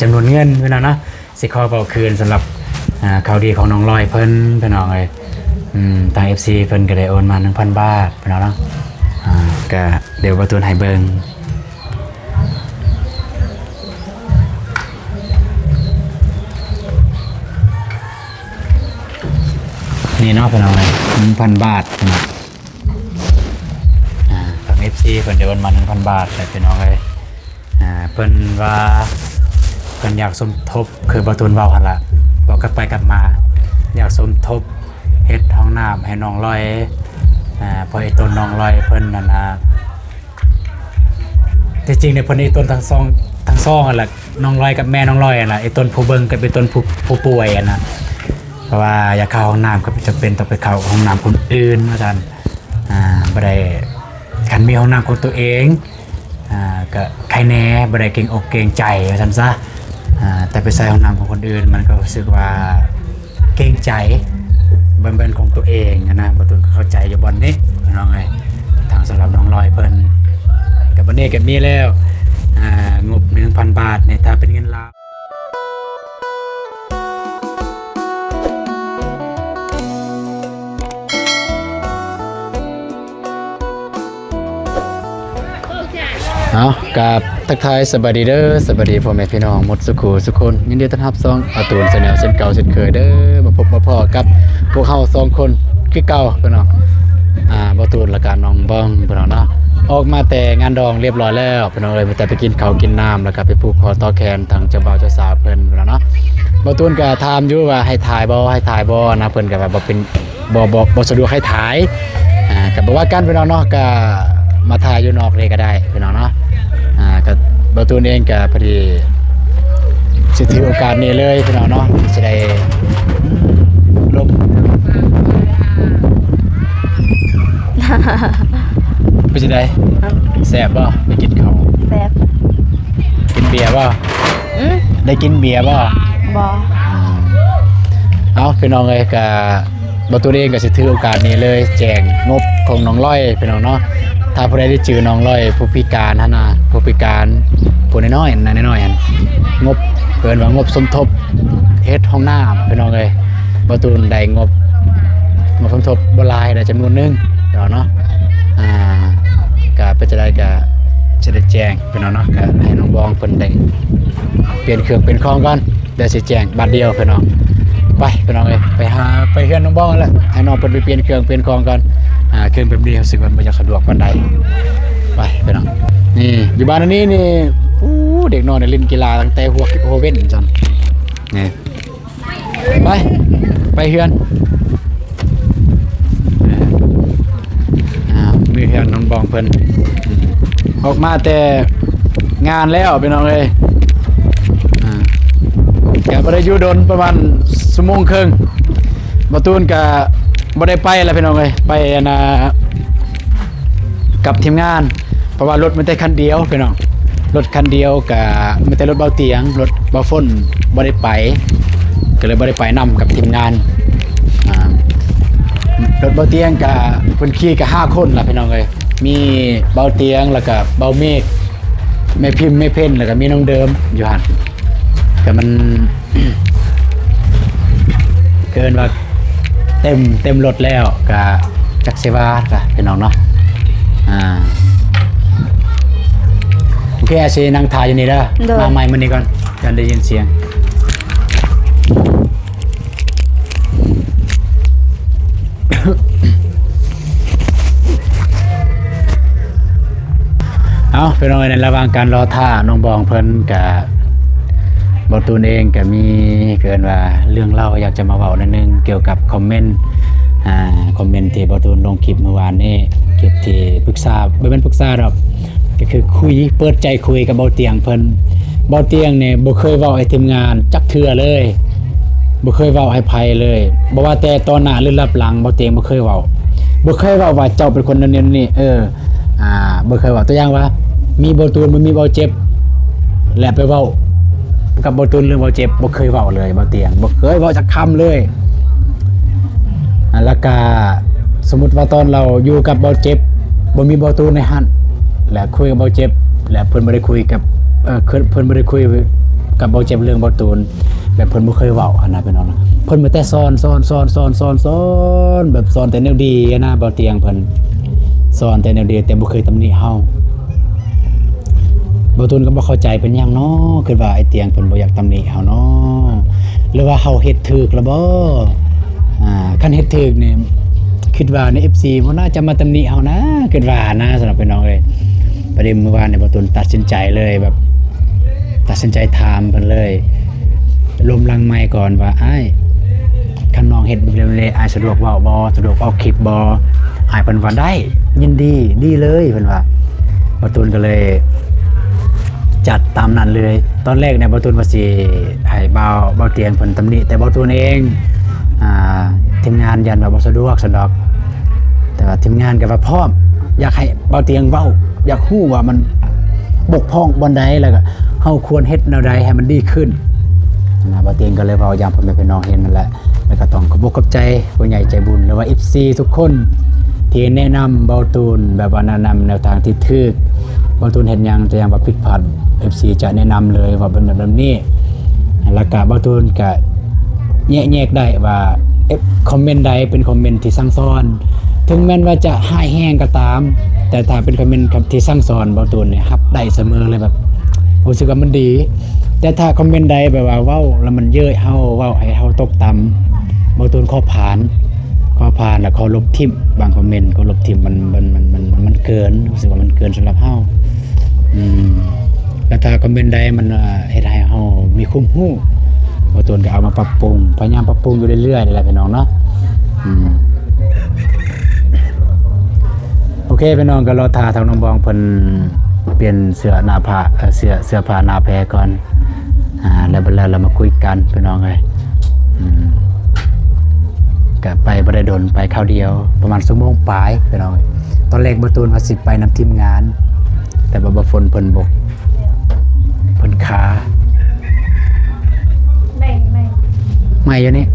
ຈຳນວນເງິນພີ່ນ້ອງເນາະ ຊິຂໍເວົ້າຄືນສຳລັບ ອ່າ ຂ່າວດີຂອງນ້ອງລອຍເພິ່ນພີ່ນ້ອງເອີຍ. ອືມ ທາງເອັຟຊີເພິ່ນກໍໄດ້ໂອນມາໜຶ່ງພັນບາດພີ່ນ້ອງເນາະ. ອ່າ ກໍດຽວບ່າວຕູນໃຫ້ເບິ່ງ ນີ້ເນາະພີ່ນ້ອງເອີຍ ໜຶ່ງພັນບາດເນາະ. ອ່າ ທາງເອັຟຊີເພິ່ນໄດ້ໂອນມາໜຶ່ງພັນບາດແລ້ວພີ່ນ້ອງເອີຍ. ອ່າ ເພິ່ນວ່າເພິ່ນຢາກສົມທົບ ຄືບ່າວຕູນເວົ້າຫັ້ນລະ ເວົ້າກັບໄປກັບມາ ຢາກສົມທົບເຮັດຫ້ອງນ້ຳໃຫ້ນ້ອງລອຍ. ອ່າ ເພາະໄອ້ຕົນນ້ອງລອຍເພິ່ນນັ້ນນະ ທີ່ຈິງນີ້ເພິ່ນໄອ້ຕົນທັງສອງ ທັງສອງຫັ້ນລະ ນ້ອງລອຍກັບແມ່ນ້ອງລອຍຫັ້ນລະ ໄອ້ຕົນຜູ້ເບິ່ງກັບໄອ້ຕົນຜູ້ ຜູ້ປ່ວຍຫັ້ນນະ. ເພາະວ່າຢາກເຂົ້າຫ້ອງນ້ຳກໍຈຳເປັນຕ້ອງໄປເຂົ້າຫ້ອງນ້ຳຄົນອື່ນວ່າຊັ້ນ. ອ່າ ບໍ່ໄດ້ ຄັນມີຫ້ອງນ້ຳຂອງຕົວເອງ ອ່າ ກໍໄຄແດ່ ບໍ່ໄດ້ເກງອົກເກງໃຈວ່າຊັ້ນຊະ. ອ່າ ແຕ່ໄປໃຊ້ຫ້ອງນ້ຳຂອງຄົນອື່ນ ມັນກໍຮູ້ສຶກວ່າເກງໃຈ ບໍ່ແມ່ນຂອງຕົວເອງຫັ້ນນະ. ບ່າວຕູນກໍເຂົ້າໃຈຢູ່ບ່ອນນີ້ພີ່ນ້ອງເອີຍ ທາງສຳລັບນ້ອງລອຍເພິ່ນ. ກໍບັດນີ້ກໍມີແລ້ວ ອ່າ ງົບໜຶ່ງພັນບາດນີ້ ຖ້າເປັນເງິນລາວ ເອົາ ກາບທັກທາຍສະບາຍດີເດີ ສະບາຍດີພໍ່ແມ່ພີ່ນ້ອງໝົດສູ່ຄູ່ສູ່ຄົນ. ຍິນດີຕ້ອນຮັບຊ່ອງອາຕູນແຊນແນວເຊັ່ນເກົ່າເຊັ່ນເຄີຍເດີ ມາພົບມາພໍ້ກັບພວກເຮົາສອງຄົນຄືເກົ່າພີ່ນ້ອງ. ອ່າ ບ່າວຕູນ ແລະກະນ້ອງບອງພີ່ນ້ອງເນາະ ອອກມາແຕ່ງານດອງລຽບຮ້ອຍແລ້ວພີ່ນ້ອງເອີຍ. ມີແຕ່ໄປກິນເຂົ້າກິນນ້ຳ ແລະກະໄປຜູກຄໍຕໍ່ແຂນທາງເຈົ້າບ່າວເຈົ້າສາວເພິ່ນພີ່ນ້ອງເນາະ. ບ່າວຕູນກະຖາມຢູ່ວ່າໃຫ້ຖ່າຍບໍ່ ໃຫ້ຖ່າຍບໍ່ນະ ເພິ່ນກະວ່າບໍ່ເປັນ ບໍ່ ບໍ່ ບໍ່ສະດວກໃຫ້ຖ່າຍ. ອ່າ ກະບໍ່ວ່າກັນພີ່ນ້ອງເນາະ ກະມາຖ່າຍຢູ່ນອກເລີຍກະໄດ້ພີ່ນ້ອງເນາະ. ອ່າ ກະບ່າວຕູນເອງກະພໍດີຊິຖືໂອກາດນີ້ເລີຍພີ່ນ້ອງເນາະ ຊິໄດ້ລົບ ເປັນຈັ່ງໃດ? ແຊບບໍ່? ໄປກິນເຂົ້າ ແຊບ. ກິນເບຍບໍ່? ອືມ ໄດ້ກິນເບຍບໍ່? ບໍ່. ເອົາ ພີ່ນ້ອງເອີຍ ກະບ່າວຕູນເອງກໍຊິຖືໂອກາດນີ້ເລີຍ ແຈ້ງງົບຂອງນ້ອງລອຍພີ່ນ້ອງເນາະ. ຖ້າຜູ້ໃດໄດ້ຈື່ນ້ອງລອຍ ຜູ້ພິການຫັ້ນນະ ຜູ້ພິການ ຜູ້ນ້ອຍໆ ນະ ນ້ອຍໆຫັ້ນ ງົບ ເອີ້ນວ່າງົບສົມທົບເຮັດຫ້ອງນ້ຳພີ່ນ້ອງເອີຍ. ບ່າວຕູນໄດ້ງົບ ງົບສົມທົບບໍ່ຫຼາຍ ໄດ້ຈຳນວນໜຶ່ງເນາະ. ອ່າ ກະເປັນຈັ່ງໃດກະຊິໄດ້ແຈ້ງພີ່ນ້ອງເນາະ. ກະໃຫ້ນ້ອງບອງເພິ່ນໄດ້ປ່ຽນເຄື່ອງປ່ຽນຂອງກ່ອນ ດຽວຊິແຈ້ງບາດດຽວພີ່ນ້ອງ. ໄປພີ່ນ້ອງເອີຍ ໄປຫາ ໄປເຮືອນນ້ອງບອງຫັ້ນແຫຼະ ໃຫ້ນ້ອງເພິ່ນໄປປ່ຽນເຄື່ອງປ່ຽນຂອງກ່ອນ. ອ່າ ເຄື່ອງແບບນີ້ຮູ້ສຶກວ່າມັນບໍ່ຢາກສະດວກປານໃດ. ໄປພີ່ນ້ອງ ນີ້ຢູ່ບ້ານອັນນີ້ນີ້ ໂອ້ ເດັກນ້ອຍນີ້ຫຼິ້ນກິລາຕັ້ງແຕ່ຫົວ ຫົວເວັນຊັ້ນ ນີ້ ໄປ ໄປເຮືອນ. ອ່າ ມີເຮືອນນ້ອງບອງເພິ່ນ ອືມ ອອກມາແຕ່ງານແລ້ວພີ່ນ້ອງເອີຍ. ອ່າ ກະບໍ່ໄດ້ຢູ່ດົນ ປະມານຊົ່ວໂມງເຄິ່ງ ບ່າວຕູນກະບໍ່ໄດ້ໄປລະພີ່ນ້ອງເອີຍ ໄປອັນນ່າ ກັບທີມງານ ເພາະວ່າລົດມີແຕ່ຄັນດຽວພີ່ນ້ອງ ລົດຄັນດຽວ ກະມີແຕ່ລົດເບົາຕຽງ ລົດເບົາຝົນບໍ່ໄດ້ໄປ ກໍເລີຍບໍ່ໄດ້ໄປນຳກັບທີມງານ. ອ່າ ລົດເບົາຕຽງກະເພິ່ນຂີ່ກະຫ້າຄົນລະພີ່ນ້ອງເອີຍ ມີເບົາຕຽງ ແລ້ວກະເບົາເມກ ແມ່ພິມ ແມ່ເພັນ ແລ້ວກະມີນ້ອງເດີມຢູ່ຫັ້ນ ກະມັນ ເອີ້ນວ່າເຕັມ ເຕັມລົດແລ້ວ ກະຈັກຊິວ່າກະພີ່ນ້ອງເນາະ. ອ່າ ໂອເຄ ຊິນັ່ງຖ້າຢູ່ນີ້ເດີ ໂດຍ ມາໃໝ່ມື້ນີ້ກ່ອນ ຢ້ານໄດ້ຍິນສຽງ. ເອົາ ພີ່ນ້ອງເອີຍ ໃນລະຫວ່າງການລໍຖ້ານ້ອງບອງເພິ່ນກະ ບ່າວຕູນເອງກະມີ ເອີ້ນວ່າເລື່ອງເລົ່າ ຢາກຈະມາເວົ້າໜ້ອຍໜຶ່ງ ກ່ຽວກັບຄອມເມັນ ອ່າ ຄອມເມັນທີ່ບ່າວຕູນລົງຄລິບມື້ວານນີ້ ຄລິບທີ່ປຶກສາ ບໍ່ແມ່ນປຶກສາດອກ ກໍຄືຄຸຍ ເປີດໃຈຄຸຍກັບເບົາຕຽງເພິ່ນ. ເບົາຕຽງນີ້ບໍ່ເຄີຍເວົ້າໃຫ້ທີມງານຈັກເທື່ອເລີຍ ບໍ່ເຄີຍເວົ້າໃຫ້ໃຜເລີຍ ບໍ່ວ່າແຕ່ຕໍ່ໜ້າ ຫຼື ລັບຫຼັງ ເບົາຕຽງບໍ່ເຄີຍເວົ້າ ບໍ່ເຄີຍເວົ້າວ່າເຈົ້າເປັນຄົນແນວນີ້ ເອີ ອ່າ ບໍ່ເຄີຍເວົ້າ. ຕົວຢ່າງວ່າ ມີເບົາຕູນ ບໍ່ມີເບົາເຈັບ ແລະ ໄປເວົ້າກັບເບົາຕູນເລື່ອງເບົາເຈັບ ບໍ່ເຄີຍເວົ້າເລີຍ ເບົາຕຽງບໍ່ເຄີຍເວົ້າຈັກຄຳເລີຍ. ອ່າ ແລ້ວກະສົມມຸດວ່າຕອນລາວຢູ່ກັບເບົາເຈັບ ບໍ່ມີເບົາຕູນໃນຫັ້ນ ແລະ ຄຸຍກັບເບົາເຈັບ ແລະ ເພິ່ນບໍ່ໄດ້ຄຸຍກັບ ເອີ ເພິ່ນ ເພິ່ນບໍ່ໄດ້ຄຸຍ ກັບເວົ້າເຈັບເລື່ອງເບົາຕູນ ແບບເພິ່ນບໍ່ເຄີຍເວົ້າຫັ້ນນະພີ່ນ້ອງນະ. ເພິ່ນມີແຕ່ສອນ ສອນ ສອນ ແບບສອນແຕ່ແນວດີຫັ້ນນະ ເບົາຕຽງເພິ່ນສອນແຕ່ແນວດີ ແຕ່ບໍ່ເຄີຍຕຳໜິເຮົາ. ເບົາຕູນກໍບໍ່ເຂົ້າໃຈເປັນຫຍັງເນາະ ຄິດວ່າອ້າຍຕຽງເພິ່ນບໍ່ຢາກຕຳໜິເຮົາເນາະ ຫຼືວ່າເຮົາເຮັດຖືກແລ້ວບໍ່? ອ່າ ຄັນເຮັດຖືກນີ້ ຄິດວ່າໃນເອັຟຊີບໍ່ໜ້າຈະມາຕຳໜິເຮົານະ ຄິດວ່ານະ ສຳລັບພີ່ນ້ອງເອີຍ. ປະເດັນມື້ວານນີ້ ເບົາຕູນຕັດສິນໃຈເລີຍ ແບບຕັດສິນໃຈຖາມເພິ່ນເລີຍ ລົມຫຼັງໄມກ່ອນວ່າ ອ້າຍ ຄັນນ້ອງເຮັດແບບນີ້ ອ້າຍສະດວກເວົ້າບໍ່? ສະດວກອອກຄລິບບໍ່? ອ້າຍເພິ່ນວ່າ ໄດ້ ຍິນດີ ດີເລີຍ ເພິ່ນວ່າ. ເບົາຕູນກໍເລີຍຈັດຕາມນັ້ນເລີຍ. ຕອນແລກນີ້ ເບົາຕູນວ່າຊິໃຫ້ບ່າວ ບ່າວຕຽງເພິ່ນຕຳໜິ ແຕ່ເບົາຕູນເອງ ອ່າ ທີມງານຢ້ານວ່າບໍ່ສະດວກຊັ້ນດອກ ແຕ່ວ່າທີມງານກໍວ່າພ້ອມ ຢາກໃຫ້ບ່າວຕຽງເວົ້າ ຢາກຮູ້ວ່າມັນບົກຜ່ອງບ່ອນໃດ ແລ້ວກໍເຮົາຄວນເຮັດແນວໃດໃຫ້ມັນດີຂຶ້ນນະ. ບ່າວຕຽງກໍເລີຍເວົ້າຢ່າງພໍ່ແມ່ພີ່ນ້ອງເຫັນນັ້ນແຫຼະ ແລ້ວກໍຕ້ອງຂອບອົກຂອບໃຈຜູ້ໃຫຍ່ໃຈບຸນ ຫຼືວ່າເອັຟຊີທຸກຄົນທີ່ແນະນຳເບົາຕູນ ແບບວ່າແນະນຳແນວທາງທີ່ຖືກ. ເບົາຕູນເຮັດຫຍັງ ແຕ່ຫຍັງວ່າຜິດພາດ ເອັຟຊີຈະແນະນຳເລີຍວ່າແບບນັ້ນແບບນີ້ ແລ້ວກະເບົາຕູນກະແຍກ ແຍກໄດ້ວ່າ ເອັຟ ຄອມເມັນໃດເປັນຄອມເມັນທີ່ສັ່ງສອນ ເຖິງແມ່ນວ່າຈະຮ້າຍແຮງກໍຕາມ ແຕ່ຖ້າເປັນຄອມເມັນທີ່ສັ່ງສອນ ເບົາຕູນນີ້ຮັບໄດ້ສະເໝີເລີຍ ແບບຮູ້ສຶກວ່າມັນດີ. ແຕ່ຖ້າຄອມເມັນໃດແບບວ່າເວົ້າແລ້ວມັນເຍີ້ຍເຮົາ ເວົ້າໃຫ້ເຮົາຕົກຕ່ຳ ເບົາຕູນຂໍຜ່ານ ຂໍຜ່ານ ແລ້ວຂໍລົບຖິ້ມ. ບາງຄອມເມັນຂໍລົບຖິ້ມ ມັນ ມັນ ມັນ ມັນ ມັນເກີນ ຮູ້ສຶກວ່າມັນເກີນສຳລັບເຮົາ. ອືມ ແລ້ວຖ້າຄອມເມັນໃດມັນ ເອີ ເຮັດໃຫ້ເຮົາມີຄວາມຮູ້ ເບົາຕູນກໍເອົາມາປັບປຸງ ພະຍາຍາມປັບປຸງຢູ່ເລື້ອຍໆນີ້ແຫຼະພີ່ນ້ອງເນາະ. ອືມ ໂອເຄພີ່ນ້ອງ ກໍລໍຖ້າທາງນ້ອງບອງເພິ່ນປ່ຽນເສື້ອໜ້າຜ້າ ເອີ ເສື້ອ ເສື້ອຜ້າໜ້າແພກ່ອນ ອ່າ ແລ້ວບັດແລ້ວລະມາຄຸຍກັນພີ່ນ້ອງເອີຍ. ອືມ ກະໄປບໍ່ໄດ້ດົນ ໄປຄາວດຽວ ປະມານຊົ່ວໂມງປາຍພີ່ນ້ອງເອີຍ. ຕອນແລກເບົາຕູນວ່າຊິໄປນຳທີມງານ ແຕ່ວ່າບ່າວຝົນເພິ່ນບໍ່ ເພິ່ນຄາ ໄໝ້ ໄໝ້ ໄໝ້ຢູ່ນີ້.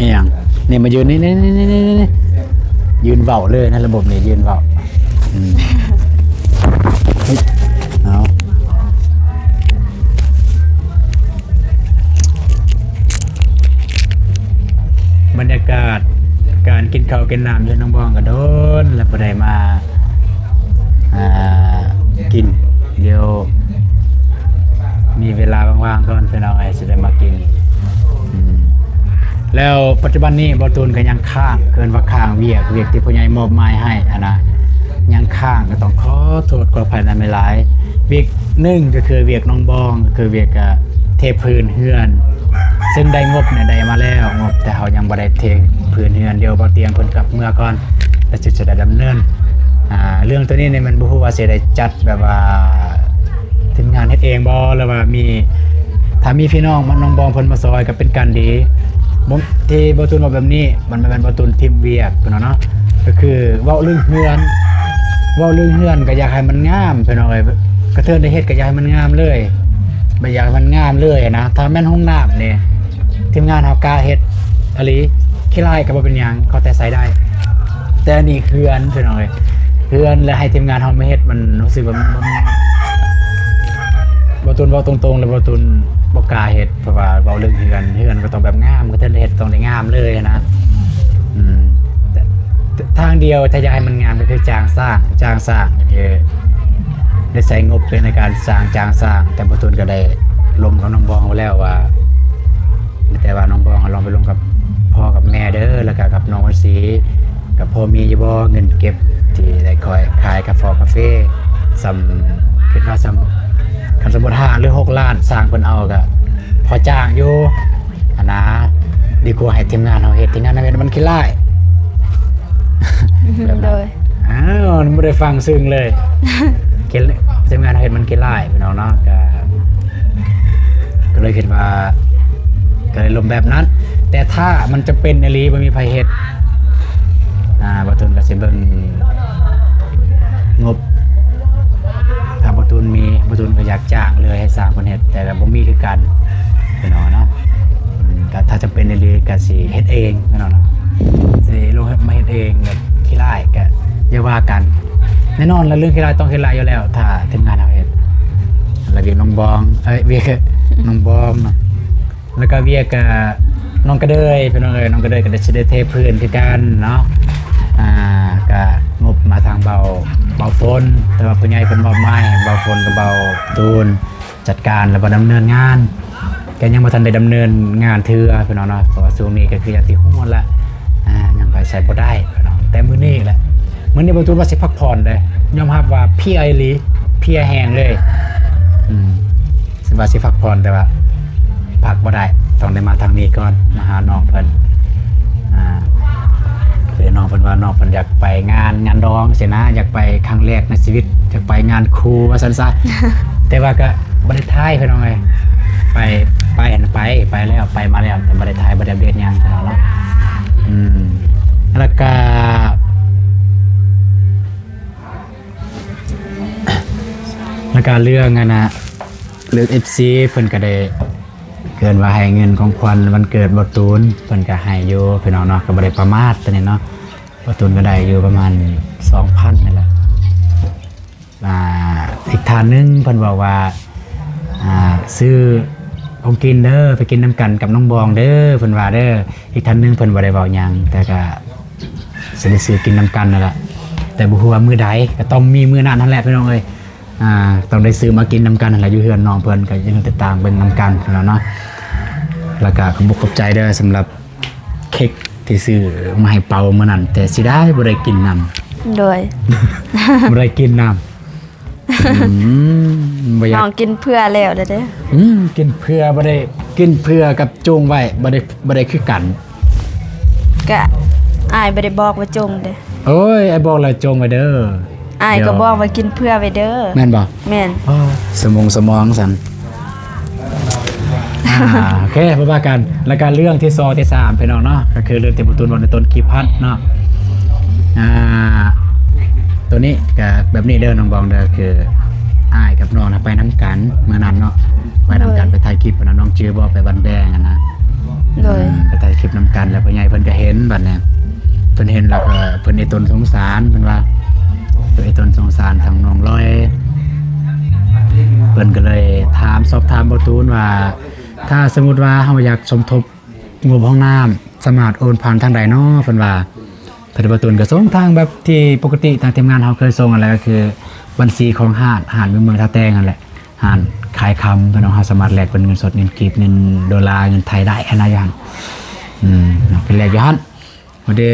ອີ່ຫຍັງ ນີ້ມາຢືນນີ້ ນີ້ ນີ້ ນີ້ ນີ້ ຢືນເວົ້າເລີຍນະ ລະບົບນີ້ຢືນເວົ້າ. ອືມ ເອົາ ບັນຍາກາດການກິນເຂົ້າກິນນ້ຳຢູ່ເຮືອນນ້ອງບອງກໍດົນແລ້ວບໍ່ໄດ້ມາ ອ່າ ກິນ ດຽວມີເວລາວ່າງໆກ່ອນ ພີ່ນ້ອງເອີຍ ຊິໄດ້ມາກິນ. ອືມ ແລ້ວປັດຈຸບັນນີ້ບ່າວຕູນກໍຍັງຄ້າງ ເອີ້ນວ່າຄ້າງວຽກ ວຽກທີ່ຜູ້ໃຫຍ່ມອບໝາຍໃຫ້ຫັ້ນນະ ຍັງຄ້າງ ກໍຕ້ອງຂໍໂທດຂໍອະໄພນຳຫຼາຍໆ. ວຽກໜຶ່ງກໍຄືວຽກນ້ອງບອງ ກໍຄືວຽກ ອ່າ ເທພື້ນເຮືອນ ເຊິ່ງໄດ້ງົບນີ້ໄດ້ມາແລ້ວ ງົບ ແຕ່ເຮົາຍັງບໍ່ໄດ້ເທພື້ນເຮືອນ. ດຽວບ່າວຕຽງເພິ່ນກັບເມືອກ່ອນ ແລ້ວຈຶ່ງຈະໄດ້ດຳເນີນ ອ່າ ເລື່ອງໂຕນີ້ນີ້ມັນບໍ່ຮູ້ວ່າຊິໄດ້ຈັດແບບວ່າທີມງານເຮັດເອງບໍ່ ຫຼືວ່າມີ ຖ້າມີພີ່ນ້ອງມາ ນ້ອງບອງເພິ່ນມາຊ່ອຍກໍເປັນການດີ. ບໍ່ ທີ່ບ່າວຕູນເວົ້າແບບນີ້ ມັນບໍ່ແມ່ນບ່າວຕູນຖິ້ມວຽກເນາະ ກໍຄືເວົ້າເລື່ອງເຮືອນ ເວົ້າເລື່ອງເຮືອນກໍຢາກໃຫ້ມັນງາມ ພີ່ນ້ອງເອີຍ ກະເທີນໄດ້ເຮັດກໍຢາກໃຫ້ມັນງາມເລີຍ ບໍ່ຢາກໃຫ້ມັນງາມເລີຍນະ. ຖ້າແມ່ນຫ້ອງນ້ຳນີ້ ທີມງານເຮົາກ້າເຮັດອີ່ຫຼີ ຂີ້ຮ້າຍກໍບໍ່ເປັນຫຍັງ ເຂົາແຕ່ໃສ່ໄດ້. ແຕ່ອັນນີ້ເຮືອນ ພີ່ນ້ອງເອີຍ ເຮືອນ ແລ້ວໃຫ້ທີມງານເຮົາມາເຮັດ ມັນຮູ້ສຶກວ່າມັນ ບໍ່ ບໍ່ ບໍ່ ບໍ່ ບໍ່ ບໍ່ຕູນເວົ້າຕົງໆ ແລ້ວບໍ່ຕູນບໍ່ກ້າເຮັດ ເພາະວ່າເວົ້າເລື່ອງເຮືອນ ເຮືອນກໍຕ້ອງແບບງາມ ກໍເຖິງໄດ້ເຮັດ ຕ້ອງໄດ້ງາມເລີຍນະ. ອືມ ແຕ່ ແຕ່ທາງດຽວ ຖ້າຢາກໃຫ້ມັນງາມ ກໍຄືຈ້າງຊ່າງ ຈ້າງຊ່າງ ກໍຄືໄດ້ໃຊ້ງົບເປັນໃນການສ້າງ ຈ້າງຊ່າງ. ແຕ່ບໍ່ຕູນກໍໄດ້ລົມກັບນ້ອງບອງໄວ້ແລ້ວວ່າ ມີແຕ່ວ່ານ້ອງບອງລອງໄປລົມກັບພໍ່ກັບແມ່ເດີ ແລ້ວກະກັບນ້ອງວັນສີ ກະພໍມີຢູ່ບໍ່ເງິນເກັບທີ່ໄດ້ຄ່ອຍຂາຍກາຟອກາເຟ ສ່ຳ ຄິດວ່າສ່ຳ ຄັນສົມມຸດຫ້າ ຫຼື ຫົກລ້ານ ຊ່າງເພິ່ນເອົາກະພໍຈ້າງຢູ່ຫັ້ນນາ. ດີກວ່າໃຫ້ທີມງານເຮົາເຮັດ ທີມງານເຮົາເຮັດມັນຂີ້ລ້າຍ ແບບນັ້ນ ໂດຍ ອ້າວ ບໍ່ໄດ້ຟັງເຊິ່ງເລີຍ ທີມງານເຮົາເຮັດມັນຂີ້ລ້າຍ ພີ່ນ້ອງເນາະ ກະ ກໍເລີຍຄິດວ່າ ກໍເລີຍລົມແບບນັ້ນ. ແຕ່ຖ້າມັນຈຳເປັນອີ່ຫຼີ ບໍ່ມີໃຜເຮັດ ອ່າ ບ່າວຕຸນກໍຊິເບິ່ງ ຈ້າງເພິ່ນເຮັດ ແຕ່ກໍບໍ່ມີຄືກັນພີ່ນ້ອງເນາະ. ອືມ ກໍຖ້າຈຳເປັນອີ່ຫຼີກໍຊິເຮັດເອງພີ່ນ້ອງເນາະ ຊິລົງມາເຮັດເອງ ແບບຂີ້ລ້າຍກໍຢ່າວ່າກັນ. ແນ່ນອນລະ ເລື່ອງຂີ້ລ້າຍຕ້ອງຂີ້ລ້າຍຢູ່ແລ້ວ ຖ້າທີມງານເຮົາເຮັດ. ລະວຽກນ້ອງບອງ ເອີຍ ວຽກນ້ອງບອມເນາະ ແລ້ວກໍວຽກ ອາ ນ້ອງກະເດີຍ ພີ່ນ້ອງເອີຍ ນ້ອງກະເດີຍກໍໄດ້ ຊິໄດ້ເທພື້ນຄືກັນເນາະ. ອາ ກະງົບມາທາງເບົາ ເບົາຝົນ ແຕ່ວ່າຜູ້ໃຫຍ່ເພິ່ນມອບໝາຍໃຫ້ເບົາຝົນກັບເບົາຕູນຈັດການ ແລ້ວກໍດຳເນີນງານ ກໍຍັງບໍ່ທັນໄດ້ດຳເນີນງານເທື່ອພີ່ນ້ອງເນາະ ເພາະວ່າຊ່ວງນີ້ກໍຄືຢ່າງທີ່ຮູ້ຫັ້ນແຫຼະ ອາ ຍັງໄປໃສບໍ່ໄດ້ພີ່ນ້ອງ. ແຕ່ມື້ນີ້ແຫຼະ ມື້ນີ້ເບົາຕູນວ່າຊິພັກຜ່ອນເດ້ ຍອມຮັບວ່າເພຍອີ່ຫຼີ ເພຍແຮງເລີຍ ອືມ. ຊິວ່າຊິພັກຜ່ອນ ແຕ່ວ່າພັກບໍ່ໄດ້ ຕ້ອງໄດ້ມາທາງນີ້ກ່ອນ ມາຫານ້ອງເພິ່ນ ອາ ຄືນ້ອງເພິ່ນວ່າ ນ້ອງເພິ່ນຢາກໄປງານ ງານດອງຊີ້ນະ ຢາກໄປຄັ້ງແລກໃນຊີວິດ ຢາກໄປງານຄູ່ວ່າຊັ້ນຊະ ແຕ່ວ່າກໍບໍ່ໄດ້ຖ່າຍພີ່ນ້ອງເອີຍ ໄປ ໄປຫັ້ນໄປ ໄປແລ້ວ ໄປມາແລ້ວ ແຕ່ບໍ່ໄດ້ຖ່າຍ ບໍ່ໄດ້ອັບເດດຫຍັງພີ່ນ້ອງເນາະ. ອືມ ແລ້ວກໍ ແລ້ວກະເລື່ອງອັນນະ ເລື່ອງເອັຟຊີເພິ່ນກະໄດ້ ເອີ້ນວ່າໃຫ້ເງິນຂອງຂວັນວັນເກີດບ່າວຕູນ ເພິ່ນກະໃຫ້ຢູ່ພີ່ນ້ອງເນາະ ກະບໍ່ໄດ້ປະໝາດໂຕນີ້ເນາະ. ບ່າວຕູນກະໄດ້ຢູ່ປະມານສອງພັນນີ້ແຫຼະ. ອ່າ ອີກທ່ານໜຶ່ງເພິ່ນບອກວ່າ ອ່າ ຊື້ຂອງກິນເດີ ໄປກິນນຳກັນກັບນ້ອງບອງເດີ ເພິ່ນວ່າເດີ. ອີກທ່ານໜຶ່ງເພິ່ນບໍ່ໄດ້ເວົ້າຫຍັງ ແຕ່ກະ ຊິໄດ້ຊື້ກິນນຳກັນນັ້ນລະ ແຕ່ບໍ່ຮູ້ວ່າມື້ໃດ ກໍຕ້ອງມີມື້ນັ້ນຫັ້ນແຫຼະພີ່ນ້ອງເອີຍ. ອ່າ ຕ້ອງໄດ້ຊື້ມາກິນນຳກັນຫັ້ນແຫຼະ ຢູ່ເຮືອນນ້ອງເພິ່ນ ກໍຢ່າລືມຕິດຕາມເບິ່ງນຳກັນເນາະ. ແລ້ວກໍຂອບອົກຂອບໃຈເດີ ສຳລັບເຄັກທີ່ຊື້ມາໃຫ້ເປົາມື້ນັ້ນ ແຕ່ເສຍດາຍບໍ່ໄດ້ກິນນຳ. ໂດຍ ບໍ່ໄດ້ກິນນຳ. ອືມ ບໍ່ຢາກ ນ້ອງກິນເຜື່ອແລ້ວເດ້. ອືມ ກິນເຜື່ອບໍ່ໄດ້ ກິນເຜື່ອກັບຈົ່ງໄວ້ ບໍ່ໄດ້ ບໍ່ໄດ້ຄືກັນ. ກະອ້າຍບໍ່ໄດ້ບອກວ່າຈົ່ງເດ້. ໂອ້ຍ ອ້າຍບອກແລ້ວຈົ່ງໄວ້ເດີ. ອ້າຍກໍບອກວ່າກິນເຜື່ອໄວ້ເດີ. ແມ່ນບໍ່? ແມ່ນ. ອໍ ສະໝົງສະໝອງຊັ້ນ. ອ່າ ໂອເຄ ບໍ່ວ່າກັນ. ແລ້ວກໍເລື່ອງທີສອງທີສາມ ພີ່ນ້ອງເນາະ ກໍຄືເລື່ອງທີ່ບໍ່ຕູນເວົ້າໃນຕົ້ນຄລິບຫັ້ນເນາະ. ອ່າ ໂຕນີ້ກໍແບບນີ້ເດີນ້ອງບອງເດີ ຄືອ້າຍກັບນ້ອງນະໄປນຳກັນມື້ນັ້ນເນາະ ໄປນຳກັນ. ໂດຍ ໄປຖ່າຍຄລິບນະ ນ້ອງຈື່ບໍ່ ໄປບ້ານແບງຫັ້ນນະ. ໂດຍ ອືມ ໄປຖ່າຍຄລິບນຳກັນ ແລ້ວພໍ່ໃຫຍ່ເພິ່ນກໍເຫັນບັດນີ້ ເພິ່ນເຫັນແລ້ວກໍເພິ່ນເອຕົນສົງສານ ເພິ່ນວ່າເພິ່ນເອຕົນສົງສານທາງນ້ອງລອຍ ເພິ່ນກໍເລີຍຖາມ ສອບຖາມບ່າວຕູນວ່າ ຖ້າສົມມຸດວ່າເຮົາຢາກສົມທົບ ງົບຫ້ອງນ້ຳ ສາມາດໂອນຜ່ານທາງໃດເນາະ ເພິ່ນວ່າ. ເພິ່ນ ບ່າວຕູນກໍສົ່ງທາງແບບທີ່ປົກກະຕິທາງທີມງານເຮົາເຄີຍສົ່ງຫັ້ນແຫຼະ ກໍຄືບັນຊີຂອງຮ້ານ ຮ້ານຢູ່ເມືອງທ່າແຕງຫັ້ນແຫຼະ ຮ້ານຂາຍຄຳ ພີ່ນ້ອງ. ເຮົາສາມາດແລກເປັນເງິນສົດ ເງິນກີບ ເງິນໂດລາ ເງິນໄທໄດ້ຫັ້ນນະ ຢູ່ຫັ້ນ. ອືມ ເນາະ ໄປແລກຢູ່ຫັ້ນ ພໍດີ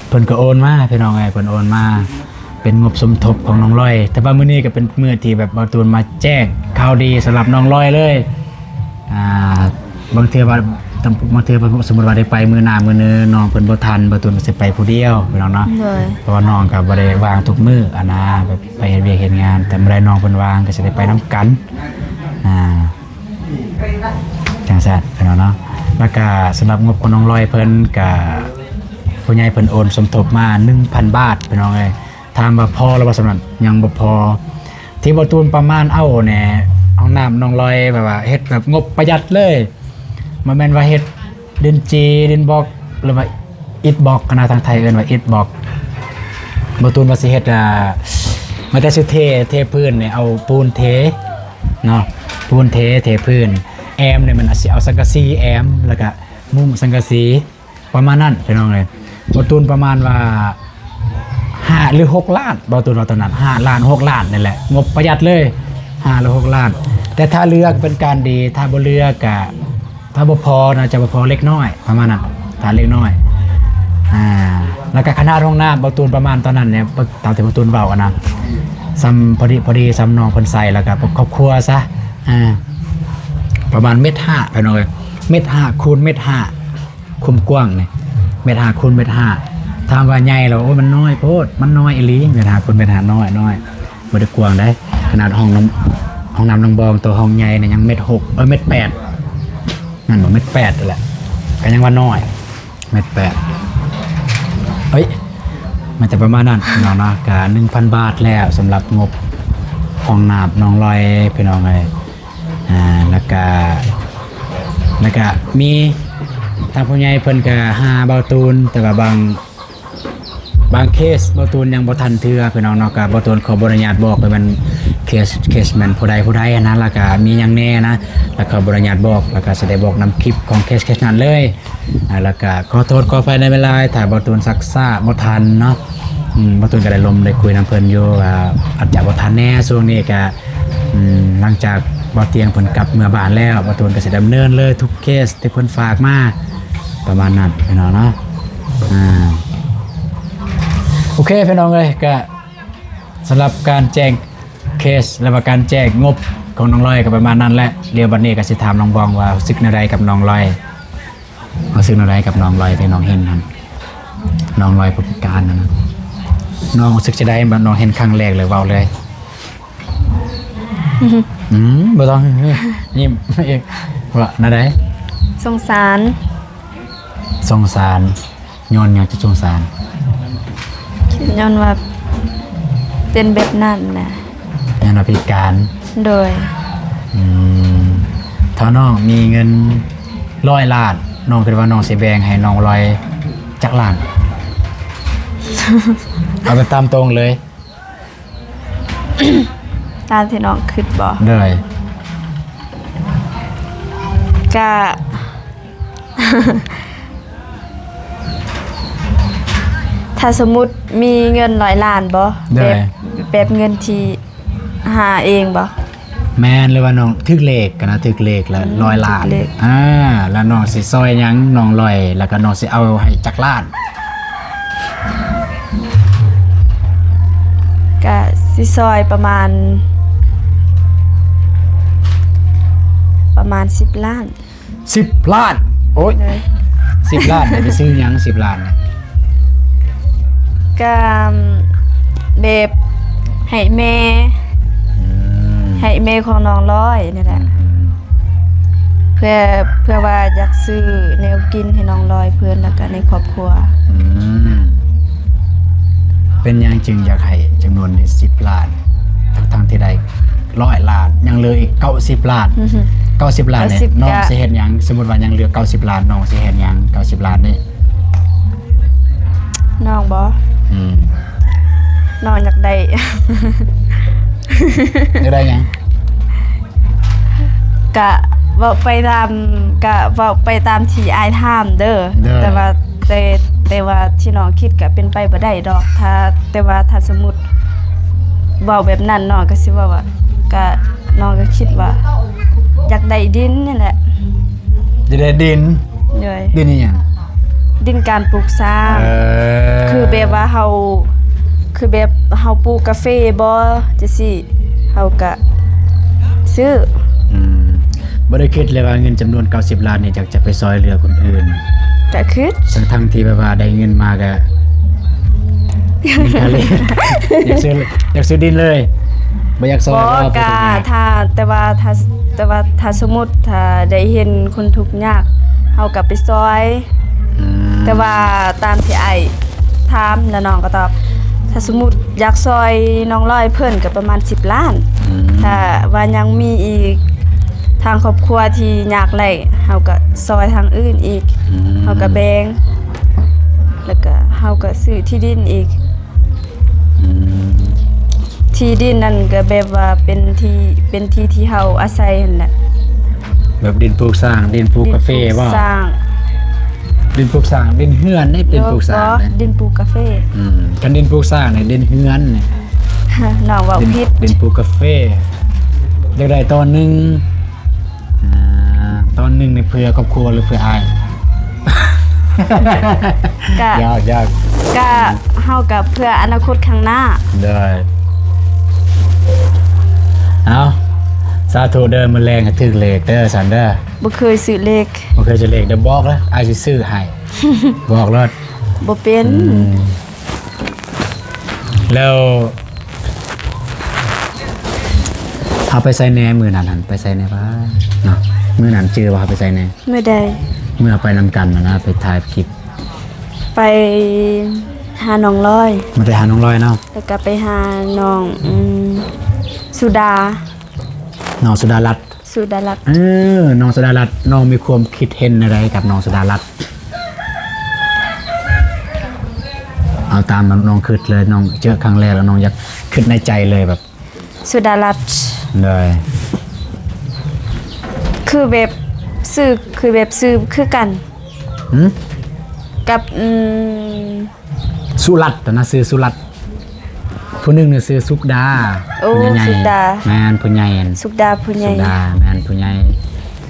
ເພິ່ນກໍໂອນມາ ພີ່ນ້ອງເອີຍ ເພິ່ນໂອນມາເປັນງົບສົມທົບຂອງນ້ອງລອຍ. ແຕ່ວ່າມື້ນີ້ກໍເປັນມື້ທີ່ແບບບ່າວຕູນມາແຈ້ງຂ່າວດີສຳລັບນ້ອງລອຍເລີຍ. ອ່າ ບາງເທື່ອວ່າ ບາງເທື່ອວ່າສົມມຸດວ່າໄດ້ໄປມື້ໜ້າມື້ເນີ ນ້ອງເພິ່ນບໍ່ທັນ ບ່າວຕູນກໍຊິໄປຜູ້ດຽວ ພີ່ນ້ອງເນາະ. ໂດຍ ເພາະວ່ານ້ອງກໍບໍ່ໄດ້ວ່າງທຸກມື້ຫັ້ນນະ ແບບໄປເຮັດວຽກເຮັດງານ ແຕ່ມື້ໃດນ້ອງເພິ່ນວ່າງກໍຊິໄດ້ໄປນຳກັນ. ອ່າ ຈັ່ງຊັ້ນພີ່ນ້ອງເນາະ. ແລ້ວກະສຳລັບງົບຂອງນ້ອງລອຍເພິ່ນກະ ຜູ້ໃຫຍ່ເພິ່ນໂອນສົມທົບມາໜຶ່ງພັນບາດ ພີ່ນ້ອງເອີຍ. ຖາມວ່າພໍຫຼືບໍ່ສຳນັ້ນ? ຍັງບໍ່ພໍ. ທີ່ບ່າວຕູນປະມານເອົາແນ່ ຫ້ອງນ້ຳນ້ອງລອຍ ແບບວ່າເຮັດແບບງົບປະຢັດເລີຍ ບໍ່ແມ່ນວ່າເຮັດດິນຈີ່ ດິນບລັອກ ຫຼືວ່າອິດບລັອກຫັ້ນນະ ທາງໄທເອີ້ນວ່າອິດບລັອກ. ບ່າວຕູນວ່າຊິເຮັດ ອ່າ ມາແຕ່ຊິເທ ເທພື້ນນີ້ ເອົາປູນເທເນາະ ປູນເທ ເທພື້ນ. ແອມນີ້ມັນອາດຊິເອົາສັງກະສີແອມ ແລ້ວກະມຸງສັງກະສີ ປະມານນັ້ນພີ່ນ້ອງເອີຍ. ບ່າວຕູນປະມານວ່າຫ້າ ຫຼື ຫົກລ້ານ ບ່າວຕູນວ່າຕອນນັ້ນ ຫ້າລ້ານ ຫົກລ້ານນີ້ແຫຼະ ງົບປະຢັດເລີຍ ຫ້າ ຫຼື ຫົກລ້ານ. ແຕ່ຖ້າເລືອກເປັນການດີ ຖ້າບໍ່ເລືອກກະ ຖ້າບໍ່ພໍ ໜ້າຈະບໍ່ພໍເລັກນ້ອຍ ປະມານນັ້ນ ຖ້າເລັກນ້ອຍ. ອ່າ ແລ້ວກະຂະໜາດຫ້ອງນ້ຳ ບ່າວຕູນປະມານຕອນນັ້ນນີ້ ຕາມທີ່ບ່າວຕູນເວົ້າຫັ້ນນະ ສ່ຳພໍດີ ພໍດີສ່ຳນ້ອງເພິ່ນໃສ່ ແລ້ວກະຄອບຄົວຊະ ອ່າ ປະມານເມັດຫ້າ ພີ່ນ້ອງເອີຍ ເມັດຫ້າຄູນເມັດຫ້າ ຄວາມກວ້າງນີ້ ເມັດຫ້າຄູນເມັດຫ້າ. ຖາມວ່າໃຫຍ່ແລ້ວ ໂອ້ຍ ມັນນ້ອຍໂພດ ມັນນ້ອຍອີ່ຫຼີ ເມັດຫ້າຄູນເມັດຫ້າ ນ້ອຍ ນ້ອຍ ບໍ່ໄດ້ກວ້າງໃດ. ຂະໜາດຫ້ອງນ້ຳ ຫ້ອງນ້ຳນ້ອງບອງ ໂຕຫ້ອງໃຫຍ່ນີ້ຍັງເມັດຫົກ ເອີ ເມັດແປດ ແມ່ນບໍ່ ເມັດແປດແຫຼະ ກໍຍັງວ່ານ້ອຍ ເມັດແປດ ເອີຍ ມັນຈະປະມານນັ້ນເນາະ ເນາະ. ກະໜຶ່ງພັນບາດແລ້ວ ສຳລັບງົບ ຂອງໜາບນ້ອງລອຍ ພີ່ນ້ອງເອີຍ. ອ່າ ແລ້ວກະ ແລ້ວກະມີທາງຜູ້ໃຫຍ່ເພິ່ນກະຫາເບົາຕູນ ແຕ່ວ່າບາງ ບາງເຄສເບົາຕູນຍັງບໍ່ທັນເທື່ອ ພີ່ນ້ອງເນາະ. ກະເບົາຕູນຂໍບໍ່ອະນຸຍາດບອກເລີຍ ແມ່ນເຄສ ເຄສແມ່ນຜູ້ໃດຜູ້ໃດຫັ້ນນະ ແລ້ວກະມີຫຍັງແດ່ນະ ແລ້ວຂໍບໍ່ອະນຸຍາດບອກ ແລ້ວກະຊິໄດ້ບອກນຳຄລິບຂອງເຄສ ເຄສນັ້ນເລີຍ. ອ່າ ແລ້ວກະຂໍໂທດຂໍອະໄພໃນເວລາ ຖ້າເບົາຕູນຊັກຊ້າບໍ່ທັນເນາະ. ອືມ ເບົາຕູນກະໄດ້ລົມໄດ້ຄຸຍນຳເພິ່ນຢູ່ ວ່າອາດຈະບໍ່ທັນແດ່ ຊ່ວງນີ້ກະ ອືມ ຫຼັງຈາກເບົາຕຽງເພິ່ນກັບເມືອບ້ານແລ້ວ ເບົາຕູນກະຊິດຳເນີນເລີຍທຸກເຄສທີ່ເພິ່ນຝາກມາ ປະມານນັ້ນພີ່ນ້ອງເນາະ. ອ່າ ໂອເຄພີ່ນ້ອງເອີຍ ກະສຳລັບການແຈ້ງເຄສ ແລະວ່າການແຈ້ງງົບຂອງນ້ອງລອຍກະປະມານນັ້ນແຫຼະ. ດຽວບັດນີ້ກະຊິຖາມນ້ອງບອງວ່າຮູ້ສຶກແນວໃດກັບນ້ອງລອຍ ຮູ້ສຶກແນວໃດກັບນ້ອງລອຍທີ່ນ້ອງເຫັນຫັ້ນ ນ້ອງລອຍຜູ້ພິການຫັ້ນນະ ນ້ອງຮູ້ສຶກຈັ່ງໃດ ແບບນ້ອງເຫັນຄັ້ງແລກເລີຍ ເວົ້າເລີຍ. ອືມ ບໍ່ຕ້ອງ ຍິ້ມອີກ ວ່າແນວໃດ? ສົງສານ. ສົງສານ ຍ້ອນຫຍັງຈຶ່ງສົງສານ? ຍ້ອນວ່າເປັນແບບນັ້ນນະ. ຍ້ອນວ່າພິການ? ໂດຍ. ອືມ ຖ້ານ້ອງມີເງິນຮ້ອຍລ້ານ ນ້ອງຄິດວ່ານ້ອງຊິແບ່ງໃຫ້ນ້ອງລອຍຈັກລ້ານ? ເອົາແບບຕາມຕົງເລີຍ. ຕາມທີ່ນ້ອງຄິດບໍ່? ໂດຍ. ກະ ຖ້າສົມມຸດມີເງິນຮ້ອຍລ້ານບໍ່? ໂດຍ. ແບບ ແບບເງິນທີ່ຫາເອງບໍ່? ແມ່ນ ຫຼືວ່ານ້ອງຖືກເລກກະນະ ຖືກເລກລະ ອືມ ຮ້ອຍລ້ານ ຖືກເລກ ອ່າ ລະນ້ອງຊິຊ່ອຍຫຍັງນ້ອງລອຍ ລະກະນ້ອງຊິເອົາໃຫ້ຈັກລ້ານ? ກະຊິຊ່ອຍປະມານ ປະມານສິບລ້ານ. ສິບລ້ານ ໂອ້ຍ ໂດຍ. ສິບລ້ານນີ້ໄປຊື້ຫຍັງ ສິບລ້ານນີ້? ກະແບບໃຫ້ແມ່ ອືມ ໃຫ້ແມ່ຂອງນ້ອງລອຍນີ້ແຫຼະ ອືມ ເພື່ອ ເພື່ອວ່າຢາກຊື້ແນວກິນໃຫ້ນ້ອງລອຍເພິ່ນ ແລ້ວກະໃນຄອບຄົວ. ອືມ ເປັນຫຍັງຈຶ່ງຢາກໃຫ້ຈຳນວນນີ້ສິບລ້ານ ທັງໆທີ່ໄດ້ຮ້ອຍລ້ານ ຍັງເຫຼືອອີກເກົ້າສິບລ້ານ? ເກົ້າສິບລ້ານນີ້ ເກົ້າສິບ ນ້ອງ ກະ ຊິເຮັດຫຍັງ? ສົມມຸດວ່າຍັງເຫຼືອເກົ້າສິບລ້ານ ນ້ອງຊິເຮັດຫຍັງເກົ້າສິບລ້ານນີ້? ນ້ອງບໍ? ອືມ ນ້ອງຢາກໄດ້ ຢາກໄດ້ຫຍັງ? ກະເວົ້າໄປຕາມ ກະເວົ້າໄປຕາມທີ່ອ້າຍຖາມເດີ ໂດຍ ແຕ່ວ່າ ແຕ່ ແຕ່ວ່າທີ່ນ້ອງຄິດກະເປັນໄປບໍ່ໄດ້ດອກ ຖ້າ ແຕ່ວ່າຖ້າສົມມຸດເວົ້າແບບນັ້ນ ນ້ອງກະຊິເວົ້າວ່າ ກະ ນ້ອງກະຄິດວ່າຢາກໄດ້ດິນນີ້ແຫຼະ. ຢາກໄດ້ດິນ? ໂດຍ. ດິນອີ່ຫຍັງ? ດິນການປູກສ້າງ ເອີ ຄືແບບວ່າເຮົາ ຄືແບບເຮົາປູກກາເຟບໍ ຈັ່ງຊີ້ ເຮົາກະຊື້. ອືມ ບໍ່ໄດ້ຄິດເລີຍວ່າເງິນຈຳນວນເກົ້າສິບລ້ານນີ້ ຢາກຈະໄປຊ່ອຍເຫຼືອຄົນອື່ນ? ກະຄິດ ທັງໆທີ່ແບບວ່າໄດ້ເງິນມາກະ ຢາກຊື້ ຢາກຊື້ດິນເລີຍ ບໍ່ຢາກຊ່ອຍ ບໍ່ ກະ ຖ້າ ແຕ່ວ່າ ຖ້າ ແຕ່ວ່າຖ້າສົມມຸດ ຖ້າໄດ້ເຫັນຄົນທຸກຍາກ ເຮົາກະໄປຊ່ອຍ. ອືມ ແຕ່ວ່າຕາມທີ່ອ້າຍຖາມ ແລ້ວນ້ອງກະຕອບ ຖ້າສົມມຸດຢາກຊ່ອຍນ້ອງລອຍເພິ່ນກະປະມານສິບລ້ານ. ອືມ ຖ້າວ່າຍັງມີອີກ ທາງຄອບຄົວທີ່ຍາກໄຮ້ ເຮົາກະຊ່ອຍທາງອື່ນອີກ. ອືມ ເຮົາກະແບ່ງ ແລ້ວກະເຮົາກະຊື້ທີ່ດິນອີກ. ອືມ ທີ່ດິນນັ້ນກະແບບວ່າເປັນທີ່ ເປັນທີ່ທີ່ເຮົາອາໄສຫັ້ນແຫຼະ ແບບດິນປູກສ້າງ ດິນປູກກາເຟບໍ? ດິນປູກສ້າງ ດິນປູກສ້າງ ດິນເຮືອນນີ້ ດິນປູກສ້າງ ບໍ່ ດິນປູກກາເຟ. ອືມ ຄັນດິນປູກສ້າງນີ້ ດິນເຮືອນນີ້ ນ້ອງເວົ້າຜິດ ດິນ ດິນປູກກາເຟ. ຢາກໄດ້ຕອນໜຶ່ງ ອ່າ ຕອນໜຶ່ງນີ້ເພື່ອຄອບຄົວ ຫຼືເພື່ອອ້າຍ? ກະ ຢາກ ຢາກ ກະເຮົາກະເພື່ອອະນາຄົດຂ້າງໜ້າ. ໂດຍ. ເອົາ ສາທຸເດີ ມື້ແລງໃຫ້ຖືກເລກເດີ ສັນເດີ. ບໍ່ເຄີຍຊື້ເລກ ບໍ່ເຄີຍຊື້ເລກເດີ. ບອກເດີ ອ້າຍຊິຊື້ໃຫ້ ບອກໂລດ. ບໍ່ເປັນ. ອືມ ແລ້ວ ເຮົາໄປໃສແດ່ມື້ນັ້ນຫັ້ນ? ໄປໃສແດ່ວະເນາະ? ມື້ນັ້ນຈື່ບໍ່ ເຮົາໄປໃສແດ່? ມື້ໃດ? ມື້ເຮົາໄປນຳກັນຫັ້ນນະ ໄປຖ່າຍຄລິບ. ໄປຫານ້ອງລອຍ. ມາແຕ່ຫານ້ອງລອຍເນາະ? ແລ້ວກະໄປຫານ້ອງ ອືມ ສຸດາ ນ້ອງສຸດາລັດ ສຸດາລັດ ເອີ ນ້ອງສຸດາລັດ ນ້ອງມີຄວາມຄິດເຫັນແນວໃດກັບນ້ອງສຸດາລັດ? ເອົາຕາມນ້ອງຄິດເລີຍ ນ້ອງເຈີຄັ້ງແລກແລ້ວນ້ອງຢາກຄິດໃນໃຈເລີຍແບບ ສຸດາລັດ ໂດຍ ຄືແບບຊື່ ຄືແບບຊື່ຄືກັນ ຫື? ກັບ ອືມ ສຸລັດນະ ຊື່ສຸລັດ ຜູ້ໜຶ່ງນະຊື່ສຸກດາ ໂອ້ ສຸກດາ ແມ່ນຜູ້ໃຫຍ່ ສຸກດາຜູ້ໃຫຍ່ ສຸກດາ ແມ່ນຜູ້ໃຫຍ່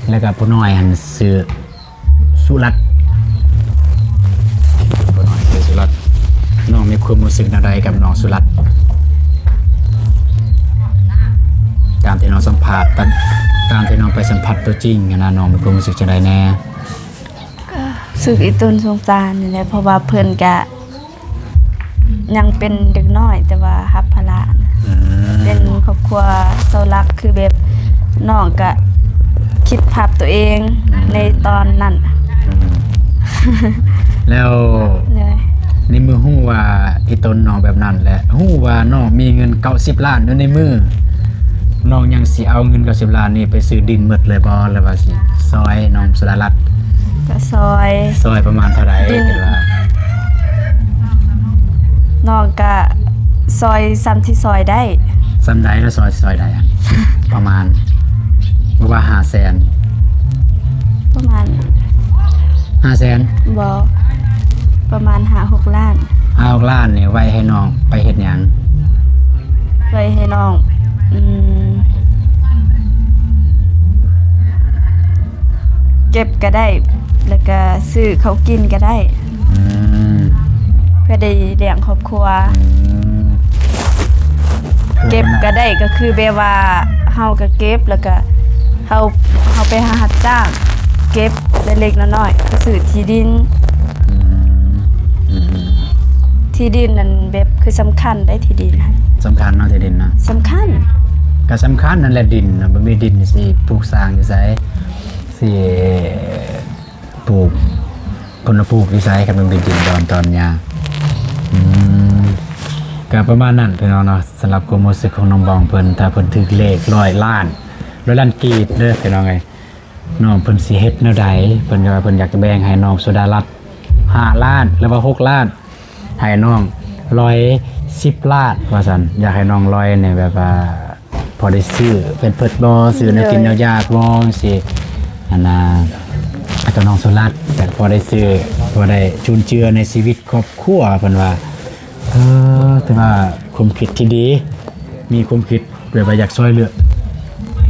ແລ້ວກໍຜູ້ນ້ອຍຫັ້ນຊື່ ສຸລັດ ບໍ່ນ້ອຍເລີຍສຸລັດ ນ້ອງມີຄວາມຮູ້ສຶກແນວໃດກັບນ້ອງສຸລັດ? ຕາມທີ່ນ້ອງສຳພາດ ຕາມ ຕາມທີ່ນ້ອງໄປສຳຜັດຕົວຈິງຫັ້ນນະ ນ້ອງມີຄວາມຮູ້ສຶກຈັ່ງໃດແດ່? ກໍຮູ້ສຶກອີ່ຕົນສົງສານນີ້ແຫຼະ ເພາະວ່າເພິ່ນກະ ຍັງເປັນເດັກນ້ອຍ ແຕ່ວ່າຮັບພາລະນະ ອືມ ເປັນຄອບຄົວເສົາຫຼັກ ຄືແບບນ້ອງກະຄິດພາບຕົວເອງ ອືມ ໃນຕອນນັ້ນ ອືມ ແລ້ວ ໂດຍ ໃນເມື່ອຮູ້ວ່າອີ່ຕົນນ້ອງແບບນັ້ນ ແລະ ຮູ້ວ່ານ້ອງມີເງິນເກົ້າສິບລ້ານຢູ່ໃນມື ນ້ອງຍັງຊິເອົາເງິນເກົ້າສິບລ້ານນີ້ໄປຊື້ດິນໝົດເລີຍບໍ່ ຫຼືວ່າຊິຊ່ອຍນ້ອງສຸດາລັດ? ກໍຊ່ອຍ ຊ່ອຍປະມານເທົ່າໃດ? ຄິດວ່າ ນ້ອງກະຊ່ອຍສ່ຳທີ່ຊ່ອຍໄດ້ ສ່ຳໃດລະຊ່ອຍ ຊ່ອຍໄດ້ອະ? ປະມານ ບໍ່ວ່າຫ້າແສນ ປະມານຫ້າແສນ ບໍ່ ປະມານຫ້າຫົກລ້ານ ຫ້າຫົກລ້ານນີ້ໄວ້ໃຫ້ນ້ອງໄປເຮັດຫຍັງ? ໄວ້ໃຫ້ນ້ອງ ອືມ ເກັບກໍໄດ້ ແລ້ວກໍຊື້ເຂົ້າກິນກໍໄດ້ ອືມ ເພື່ອໄດ້ລ້ຽງຄອບຄົວ ອືມ ເກັບກໍໄດ້ ກໍຄືແບບວ່າເຮົາກໍເກັບ ແລ້ວກໍເຮົາ ເຮົາໄປຫາຮັບຈ້າງເກັບເລັກໆນ້ອຍໆ ໄປຊື້ທີ່ດິນ ອືມ ອືມ ທີ່ດິນນັ້ນແບບຄືສຳຄັນໄດ໋ ທີ່ດິນຫັ້ນ ສຳຄັນເນາະ ທີ່ດິນເນາະ ສຳຄັນ ກໍສຳຄັນນັ້ນແຫຼະ ດິນນະ ບໍ່ມີດິນຊິປູກສ້າງຢູ່ໃສ ຊິປູກ ຜົນລະປູກຢູ່ໃສ ຄັນມັນເປັນດິນດອນຕອນຫຍ້າ ອືມ ກໍປະມານນັ້ນພີ່ນ້ອງເນາະ ສຳລັບຄວາມຮູ້ສຶກຂອງນ້ອງບອງເພິ່ນ ຖ້າເພິ່ນຖືກເລກຮ້ອຍລ້ານ ຮ້ອຍລ້ານກີບເດີພີ່ນ້ອງເອີຍ ນ້ອງເພິ່ນຊິເຮັດແນວໃດ? ເພິ່ນກໍວ່າເພິ່ນຢາກຈະແບ່ງໃຫ້ນ້ອງສຸດາລັດຫ້າລ້ານ ຫຼືວ່າຫົກລ້ານ ໃຫ້ນ້ອງລອຍສິບລ້ານວ່າຊັ້ນ ຢາກໃຫ້ນ້ອງລອຍນີ້ແບບວ່າ ພໍໄດ້ຊື້ແພມເພີດບໍ່ ຊື້ແນວກິນແນວຢາກບໍ່ ຈັ່ງຊີ້ຫັ້ນນະ ແລ້ວກໍນ້ອງສຸລັດ ແຕ່ພໍໄດ້ຊື້ ພໍໄດ້ຈຸນເຈືອໃນຊີວິດຄອບຄົວ ເພິ່ນວ່າ ເອີ ຖືວ່າຄວາມຄິດທີ່ດີ ມີຄວາມຄິດແບບວ່າຢາກຊ່ວຍເຫຼືອ